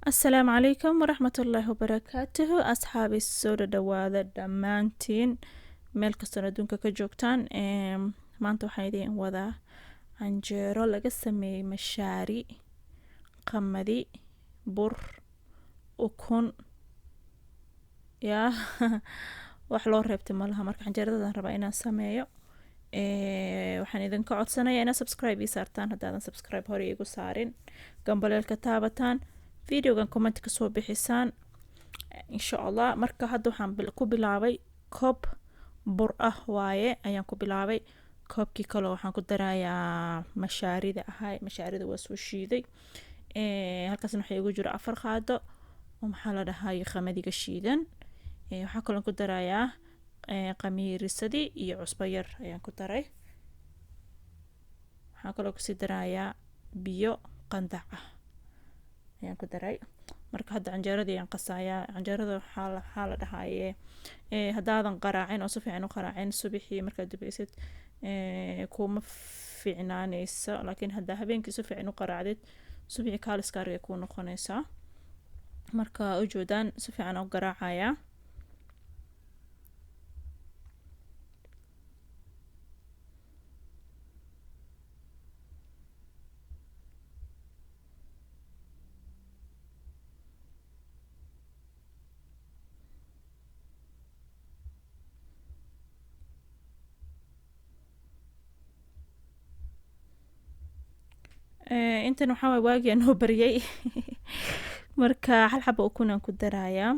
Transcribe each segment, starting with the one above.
Asalaamu calaykum waraxmatullaahi wabarakaatuhu. Asxaabi, soo dhadhawaada dhammaantiin meel kastoon adduunka ka joogtaan. Maanta waxaan idiin wadaa canjeero laga sameeyey mashaari, qamadi, bur, ukun, yaa wax loo reebtay malaha. Marka canjeeradadan rabaa inaan sameeyo. Waxaan idinka codsanayaa inaad subscribe ii saartaan haddaadan subscribe hore iigu saarin, gambaleelka taabataan, videogan comment kasoo bixisaan insha Allah. Marka hadda waxaan ku bilaabay koob bur ah waaye ayaan ku bilaabay. Koobkii kale waxaan ku darayaa mashaarida ahay. Mashaarida waa soo shiiday. Halkaasna waxaa igu jiro 4 qaado oo maxaa la dhahay qamadiga shiidan. Waxaa kaloo ku darayaa qamiirisadii iyo cusbo yar ayaan ku daray. Waxaan kaloo kusii darayaa biyo qandac ah ayaan ku daray. Marka hadda canjeeradii ayaan qasayaa. Canjeerada waxaa la dhahaye haddaadan qaraacin oo si fiican u qaraacin, subixii markaad dubaysid kuma fiicnaaneyso, laakiin haddaa habeenkii si fiican u qaraacdid, subixii kaaliskaarigay kuu noqonaysaa. Marka ujeedaan si fiican u garaacayaa. Intan waxaa waay waagii aan noo baryay. Marka hal xaba ukun aan ku darayaa.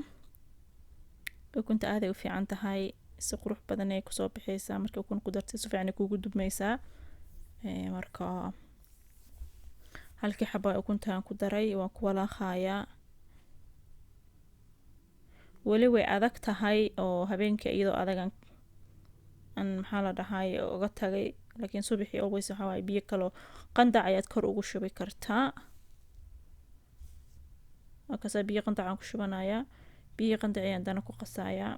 Ukunta aaday u fiican tahay, si qurux badan ay kusoo bixaysaa marka ukun ku dartay, si fiican ay kugu dubmaysaa. Marka halkii xaba ukunta aan ku daray waan ku walaaqayaa. Weli way adag tahay oo habeenkii iyadoo adag aan maxaa la dhahay uga tagay, laakiin subaxii always waxaa waaye biyo kaloo qandac ayaad kor ugu shubi kartaa. Markaasaa biyo qandac aan ku shubanayaa. Biyo qandac ayaan dana ku qasayaa.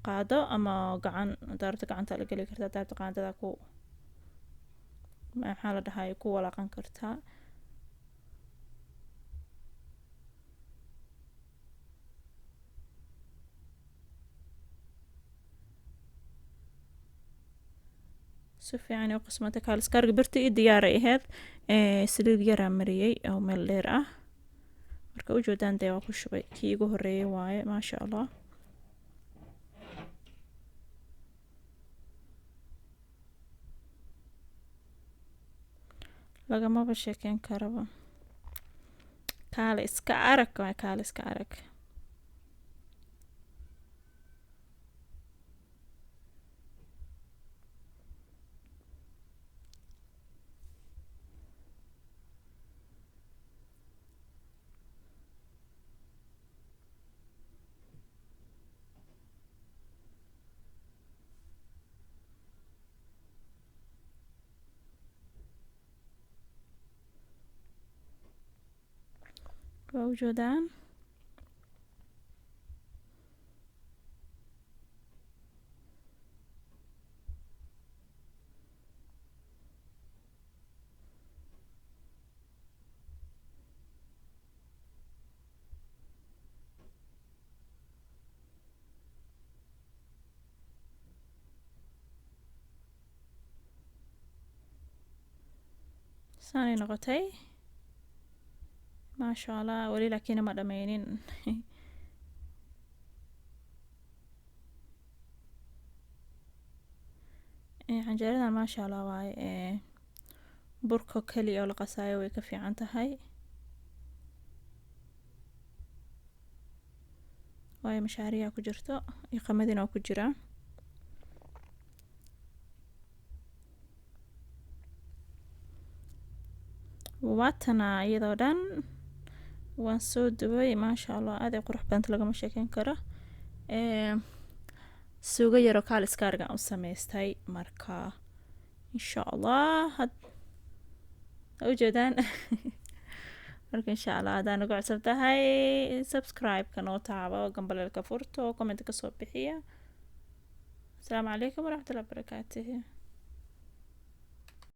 Qaado ama gacan, haddaa rabto gacanta la geli kartaa, haddaa rabto qaandada ku maxaa la dhahay ku walaaqan kartaa. Si fiican u qasmata kaaliskaarga birta ii diyaaray ahayd. Saliid yaraa mariyey oo meel dheer ah. Marka ujeedaan dee waa ku shubay, kii igu horeeyay waaye, maasha Allah. Lagamaba sheekeyn karaba, kaale iska arag waay, kaale iska arag. Waa ujeedaan. Saanay noqotay, maasha Allah. Weli laakiin ma dhameynin. Canjeeradan maasha Allah waaye. Burka keliya oo la qasaayo way ka fiican tahay, waayo mashaariyaa ku jirto iyo qamadina oo ku jira. Waatana iyadoo dhan waan soo dubay, maasha Allah, aad ay qurux badanta, lagama sheekeyn karo. Suugo yaroo kaaliskaargan u samaystay. Marka insha Allah had ujeedaan. Marka insha Allah haddaa nagu cusub tahay, subscribe-ka noo taabo, gambaleelka furto, comment kasoo bixiya. Asalaamu calaykum waraxmatullahi wabarakaatuhu.